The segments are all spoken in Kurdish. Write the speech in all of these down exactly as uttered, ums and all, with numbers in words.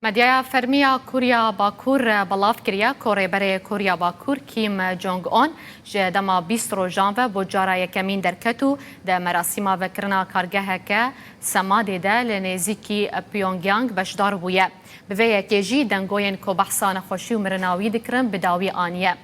Medyaya fermî ya Kûriya Bakur belav kiriye ku rêberê Kûriya Bakur Kim Jong-un ji dema bîst rojan ve bo cara yekemîn derket û di merasîma vekirina kargeheke semadê de li nêzîkî Pyongyang beşdar bûye. Bi vê yekê jî dengoyên ku behsa nexweşî û mirina wî dikirin bi dawî aniye.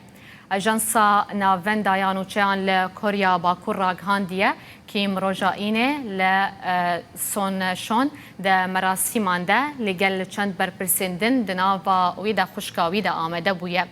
Ajansa Navenda ya Nûçeyan li Koriya Bakur ragihandiye, Kim roja Înê li, e, Sonchon di merasîman de li gel çend berpirsên din di nava wî de xwişka wî de amade bûye.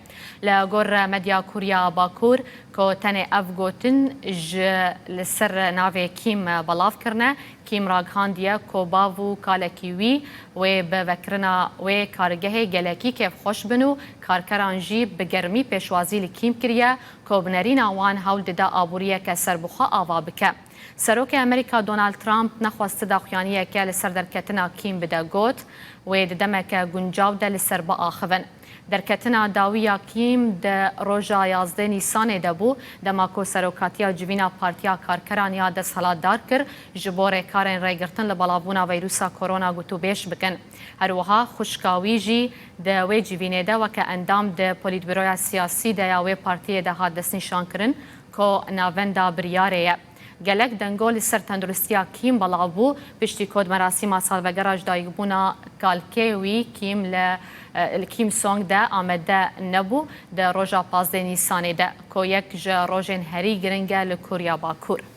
Li gor medya Koriya Bakur, ku tenê ev gotin ji li ser navê Kim belav kirine, Kim ragihandiye ku bav û kalekî wî wê bi vekirina wê kargehê gelekî kêfxweş bin û karkeran jî bi germî pêşwazî li Kim kiriye ku bi nerîna wan hewl dide aboriyeke serbixwe ava bike. Serokê Amerîka Donald Trump nexwest daxuyaniyeke li ser derketina Kim bide, got, wê di demeke guncav de li ser biaxivin. Derketina dawî ya Kim di roja yazdeh Nîsanê de bû, dema ku serokatiya civîna Partiya Karkeran ya desthilatdar kir, ji bo rêkarên rêgirtin li belavbûna vîrusa korona gotûbêj bikin. Her wiha xwişka wî jî di wê civînê de weke endam di polîtbîroya siyasî de ya wê partiyê de hat destnîşankirin ku navenda biryarê ye. Gelek dengo li ser tenduristiya Kim belav bû, piştî ku di merasîma salvegera ji dayikbûna kalkê wî Kim li, e, li Kim Song de amade nebû, di roja pazdeh Nîsanê de, ku yek ji rojên herî giring e li Koriya Bakur.